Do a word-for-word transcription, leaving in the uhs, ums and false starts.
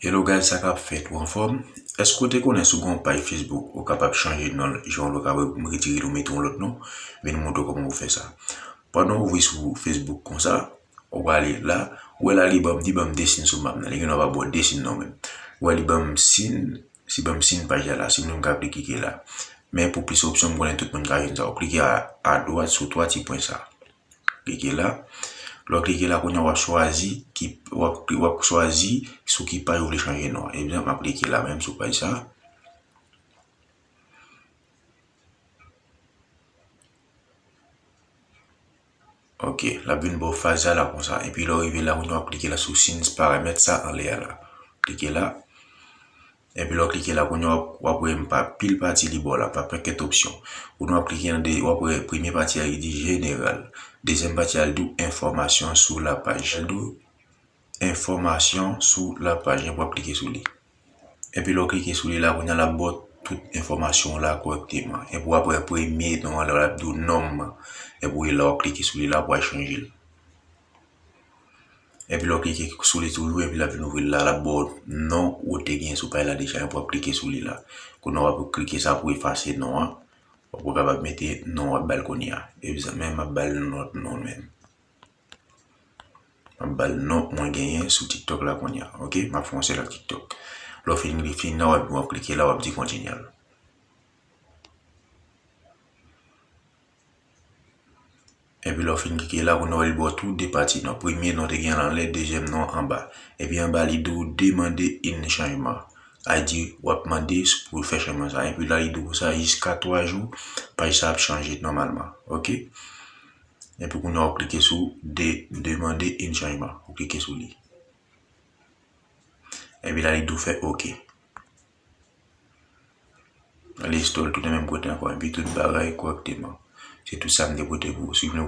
Hello guys, sa k ap fèt? Ou anfòm? Èske w te konnen si w gen yon paj Facebook, ou kapab chanje non l, jan w kapab retire l ou mete yon lòt non? Men nou montre w kòman pou fè sa. Pandan w ouvri sou Facebook konsa, ou prale la, ou wè la li ban m, li ban m de sin sou map nan. Li gen dwa pa ba w de sin non menm. Ou wè li ban m sin, si ban m sin paj la la, si m menm ka klike la. Men pou plis opsyon, m konnen tout moun ka jwenn sa. Ou klike a, adwat sou twa ti pwen sa. Klike la. Lè w klike la, kounye a w ap chwazi ki, w ap, w ap chwazi sou ki paj ou vle chanje non an. Egzanp, m ap klike la menm sou paj sa. Ok, l ap vin ba w faz sa la konsa. Epi lè w rive la, kounye a w ap klike la sou sin paramèt sa anlè a la. Klike la. Epi lè w klike la, kounye a w ap, w ap wè m pa pil pati li ba w la, pa pakèt opsyon. Kounye a w ap klike nan de, w ap wè premye pati a li di jeneral. Dezyèm pati a li di w enfòmasyon sou la paj. Li di w enfòmasyon sou la paj. Epi w ap klike sou li. Epi lè w klike sou li la, kounye a l ap ba w tout enfòmasyon w la kòrèkteman. Epi w ap wè premye non an la, l ap di w non m. Epi w la w ap klike sou li la pou w al chanje l. Epi lè w klike sou li toujou, epi l ap vin ouvri l la, l ap ba w non ou te gen sou paj la deja, epi w ap klike sou li la. Kounye a w ap klike sa pou efase non an. Ou kapab mete non w ap ba l kounye a. Egzanp, men m ap ba l lòt non menm. M ap ba l non mwen genyen sou TikTok la kounye a. Ok, m ap fè yon sèl ak TikTok. Lè w fin, li fin nan, w ap, w ap klike la, w ap di kontinye. Epi lè w fin klike la, kounye a li ba w tou de pati non. Premye non te gen anlè, dezyèm non anba. Epi anba li di w demande yon chanjman. A di w ap mande pou fè chanjman sa. Epi la li di w konsa jiska twa jou, paj sa ap chanje nòmalman. Ok? Epi kounye a w klike sou de, demande yon chanjman. Ou klike sou li. Epi la li di w fè ok. Li install tout nan menm kote ankò. Epi tout bagay kòrèkteman. Se tout sa m te pote pou ou. Si w vle